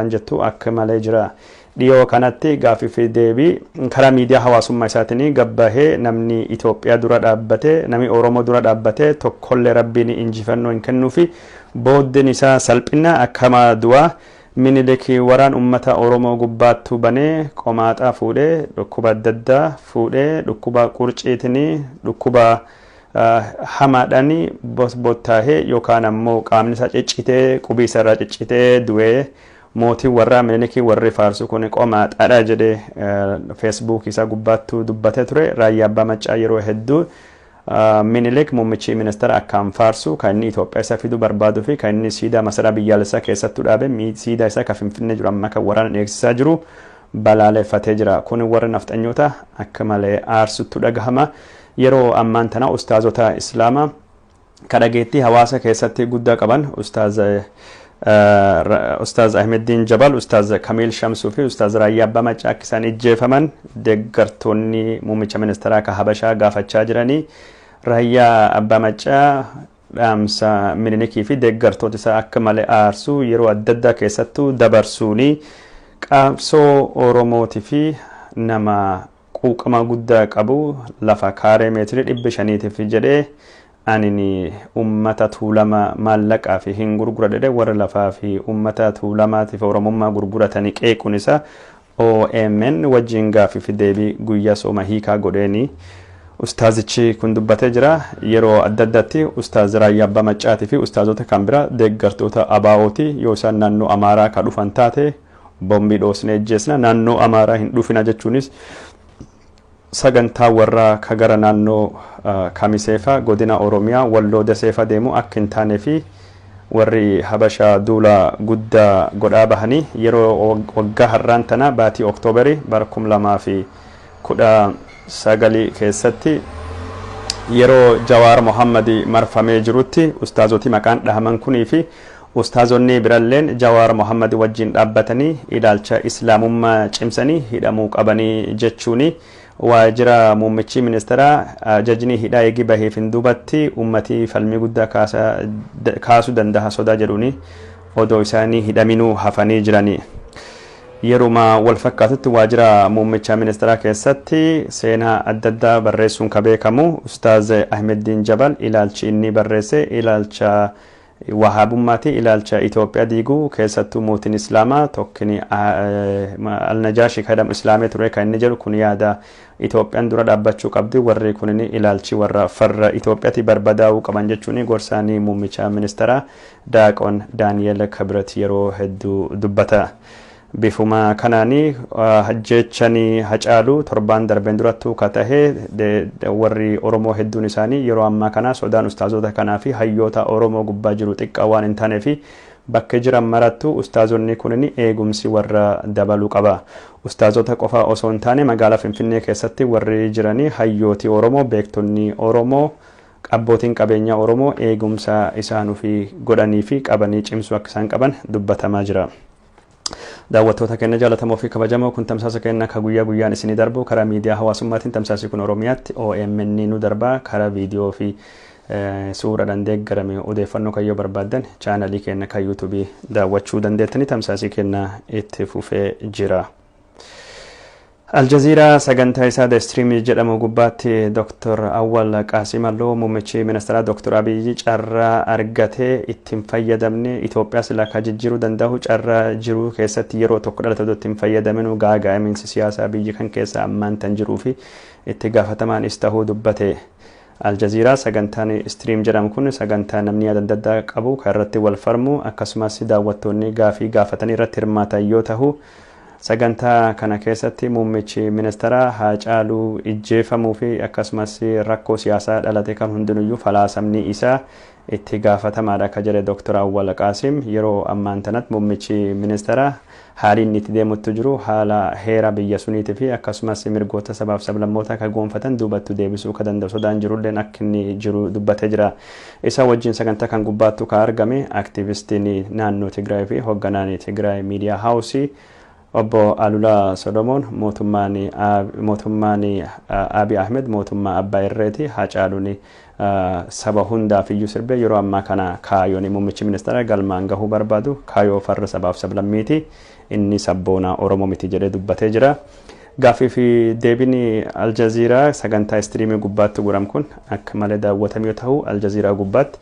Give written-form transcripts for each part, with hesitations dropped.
Jettu akka malee jira. Dhiyoo kanatti gaaffii fi deebii karaa miidiyaa hawaasummaa isaatiin gabbahee, namni Itoophiyaa dura dhaabbatee, namni Oromoo dura dhaabbatee tokkollee Rabbiin injifannoo hin kennuufi, booddeen isaa salphina akkama du'aa. Minilik waraan ummata Oromoo gubbaattuu banee qomaaxaa fuudhee, dhukkuba adda addaa fuudhee, dhukkuba qurciitiin, dhukkuba hamaadhaan bosbottaahee yookaan ammoo qaamni isaa ciccitee, qubii isaa irraa ciccitee du'ee, mootiin warraa Minilikii warri faarsu kun qomaaxaadha jedhee Feesbuuk isaa gubbaattuu dubbatee ture. Raayyaa Abbaa Maccaa yeroo hedduu Minilik muummichi ministeera akkaan faarsu, kan inni Itoophiyaa isa fiduu barbaaduu fi kan inni siidaa masaraa biyyaalessaa keessattuu dhaabe, siidaa isaa kan Finfinnee jiru amma kan waraana eegsisaa jiru balaaleffatee jira. Kun warra nafxanyoota akka malee aarsuttu dhagahama. Yeroo ammaan tana ustaazota Islaamaa kadhageettii hawaasa keessatti guddaa qaban, Ustaaz Ahmeddiin Jabal, Ustaaz Kamiil Shamsuu fi Ustaaz Raayyaa Abbaa Maccaa akka isaan ijjeefaman deeggartoonni muummicha ministeeraa ka Habashaa gaafachaa jiranii. Raayyaa Abbaa Maccaa dhaamsa Minilikii fi deeggartoota isaa akka malee aarsuu yeroo adda addaa keessattuu dabarsuuni qabsoo Oromootii fi nama quuqama guddaa qabu, lafa kaaree meetirii 500tiif jedhee ani ummata Tuulama maallaqaa fi hin gurguradhe, warra lafaa fi ummata Tuulamaatiif Oromummaa gurguratanii qeequun isaa OMN wajjin gaafii fi deebii guyyaa sooma hiikaa godheeni ustaazichi kun dubbatee jira. Yeroo adda addaatti Ustaaz Raayyaa Abbaa Maccaatii fi ustaazota kan bira deeggartoota ABO'ti yoo isaan naannoo Amaaraa ka dhufan taate bombii dhoosnee ejjeesna, naannoo Amaaraa hin dhufina jechuunis sagantaa warraa ka gara naannoo Kamiseefa, godina Oromiyaa Walloo Daseefa deemu akka hin taanee fi warri Habashaa duula guddaa godhaa bahanii yeroo waggaa har'aan tana baatii Oktoobarii bara 2019 keessatti yeroo Jawaar Mohammad marfamee jirutti ustaazotii maqaan dhahaman kunii fi ustaazonni biralleen Jawaar Mohammad wajjin dhaabbatanii ilaalcha Islaamummaa cimsanii hidhamuu qabanii jechuuni waajjira muummichi ministeeraa ajajni hidhaa eegi baheef hin duubatti ummatii falmii guddaa kaasuu danda'a sodaa jedhuuni odoo isaanii hidhaminuu hafanii jiranii. Yeruma wal fakkaatutti waajjira muummicha ministeeraa keessatti seenaa adda addaa barreessuun ka beekamu Ustaaz Ahmeddiin Jabal ilaalchi inni barreesse ilaalcha Wahaabummaati, ilaalcha Itoophiyaa diiguu, keessattuu mootiin Islaamaa tokkini Alnajaashi kan jedhamu Islaamee ture kan inni jedhu kun yaada Itoophiyaan dura dhaabbachuu qabdi, warri kunin ilaalchi warra farra Itoophiyaatti barbadaa'uu qaban jechuun gorsaanii muummicha ministeeraa Daaqon Daani'el Kibret yeroo hedduu dubbata. Bifuma kanaanii ajjeechanii Hacaaluu torbaan darbeen durattuu ka tahe warri Oromoo hedduun isaanii yeroo ammaa kana sodaan ustaazota kanaa fi hayyoota Oromoo gubbaa jiru xiqqaa waan hin taanee fi bakka jiran marattu ustaazonni kunin eegumsi warra dabaluu qaba. Ustaazota qofa osoo hin taane magaalaa Finfinnee keessatti warri jiranii hayyooti Oromoo, beektonni Oromoo, abbootiin qabeenyaa Oromoo eegumsa isaanuu fi godhanii fi qabanii cimsuu akka isaan qaban dubbatamaa jira. Daawwattoota keenya jaallatamoo fi kabajamoo, kun tamsaasa keenya ka guyyaa guyyaan isinii darbu karaa miidiyaa hawaasummaatiin. Tamsaasni kun Oromiyaatti OMN nu darbaa karaa viidiyoo fi suuraadhaan deeggarame. Odeeffannoo kan yoo barbaaddan chaanalii keenya kan Yuutuubii daawwachuu dandeettanii. Tamsaasii keenya itti fufee jira. Aljaziiraa sagantaa isaa The Stream jedhamu gubbaatti Dr. Awwal Qaasimalloo muummichi ministeeraa Dr. Abiyyi carraa argatee ittiin fayyadamne, Itoophiyaa silaa ka jijjiiruu danda'u carraa jiruu keessatti yeroo tokko dhalate otoo ittiin fayyadaminu gaaga'amiinsi siyaasaa biyyi kan keessa ammaan tan jiruu fi itti gaafatamaanis tahuu dubbate. Aljaziiraa sagantaan Stream jedhamu kun sagantaa namni yaada adda addaa qabu kan irratti wal farmu, akkasumas daawwattoonni gaafii gaafatanii irratti hirmaatan yoo tahu, sagantaa kana keessatti muummichi ministeeraa Haacaaluu ijjeefamuu fi akkasumas rakkoo siyaasaa dhalate kan hundinuyyuu falaasamni isaa itti gaafatamaadha akka jedhe Dr. Awwal Qaasim, yeroo ammaan tanatti muummichi ministeeraa haalli inni itti deemutti jiru haala heera biyya suniitii fi akkasumas mirgoota sabaaf sablammoota akka goonfatan duubattu deebisuu ka danda'u sodaan jirulleen akka inni jiru dubbatee jira. Isa wajjin sagantaa kan gubbaattu ka argame aktiivistiin naannoo Tigraay fi hoogganaan Tigraay Miidiyaa Haawusii Obbo Alulaa Solomoon mootummaan Abiy Ahmed mootummaa abbaa irreeti, Hacaaluun saba hundaaf iyyuu sirbee, yeroo ammaa kana kaayoon muummichi ministeera galmaan gahuu barbaadu kaayoo farra sabaaf sablammiiti, inni sabboonaa Oromoo miti jedhee dubbatee jira. Gaaffii fi deebiin Aljaziiraa sagantaa streamii gubbaatti guram kun akka malee daawwatamee yoo ta'u, Aljaziiraa gubbaatti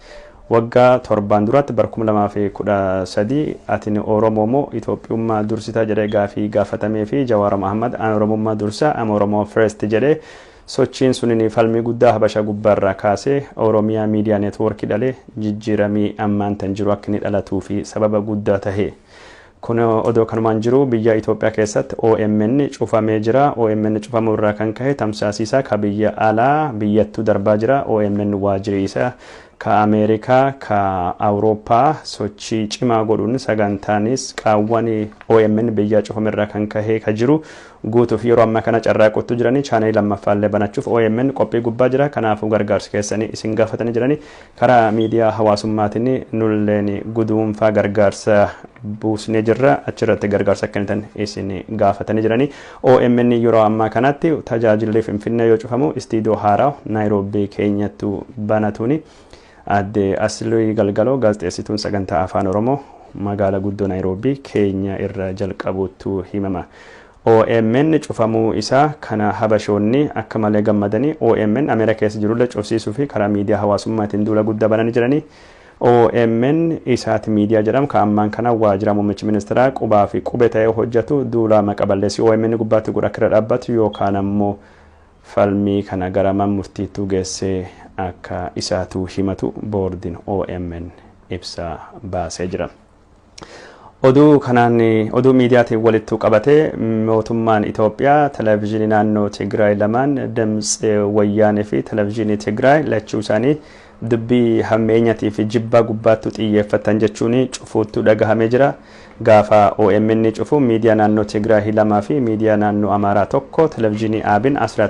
waggaa 7n duratti bara 2013 "Atin Oromoo moo Itoophiyummaa dursitaa?" jedhee gaafii gaafatamee fi Jawaar Mohammad "An Oromummaa dursa, am Oromoo first" jedhee, sochiin sunin falmii guddaa Habasha gubbaarraa kaasee Oromiyaa Miidiyaa Neetwoorkii dhalee jijjiiramii ammaan tan jiru akka inni dhalatuu fi sababa guddaa tahe. Kun odoo kanumaan jiru, biyya Itoophiyaa keessatti OMN cufamee jira. OMN cufamuu irraa kan ka'e tamsaasisaa ka biyya alaa biyyattuu darbaa jira. OMN waajjirri isaa ka Ameerikaa, ka Awurooppaa sochii cimaa godhuun sagantaanis qaawwan OMN biyya cufame irraa kan ka'e ka jiru guutuuf yeroo ammaa kana carraaqottu jiranii, chaanalii lammaffaallee banachuuf OMN qophii gubbaa jira. Kanaafuu gargaarsa keessanii isin gaafatanii jiranii, karaa miidiyaa hawaasummaatiin nulleen guduunfaa gargaarsa buusnee jirra, achirratti gargaarsa kennitan isin gaafatanii jiranii. OMN yeroo ammaa kanatti tajaajilli Finfinnee yoo cufamu istiidiyoo haaraa Naayiroobii keenyattu banatuuni Aadde Aslii Galgaloo gaazexeessituun sagantaa Afaan Oromoo magaala guddoo Naayiroobii keenya irra jalqabuutu himama. OMN cufamuu isaa kana Habashoonni akka malee gammadanii OMN Ameerika keessa jirullee cufsiisuu fi karaa miidiyaa hawaasummaatiin duula guddaa bananii jiranii. OMN Isaati Miidiyaa jedhamu kan ammaan kana waajjira muummichi ministeeraa qubaa fi qube ta'ee hojjetu duula maqa balleessii OMN gubbaatti godha akka irra dhaabbatu yookaan ammoo falmii kana gara mana murtiittuu geessee akka isaatu himatu boordiin OMN ibsa baasee jira. Oduu kanaan, oduu miidiyaatiin walittuu qabatee, mootummaan Itoophiyaa televezyiinii naannoo Tigraay lamaan, Dimtsi Wayyaanee fi televezyiinii Tigraay, lachuu isaanii dubbii hammeenyatii fi jibbaa gubbaattu xiyyeeffatan jechuun cufuuttu dhagahamee jira. Gaafa OMN cufu miidiyaa naannoo Tigraay lamaa fi miidiyaa naannoo Amaaraa tokko, televezyiinii Aabin Asiraat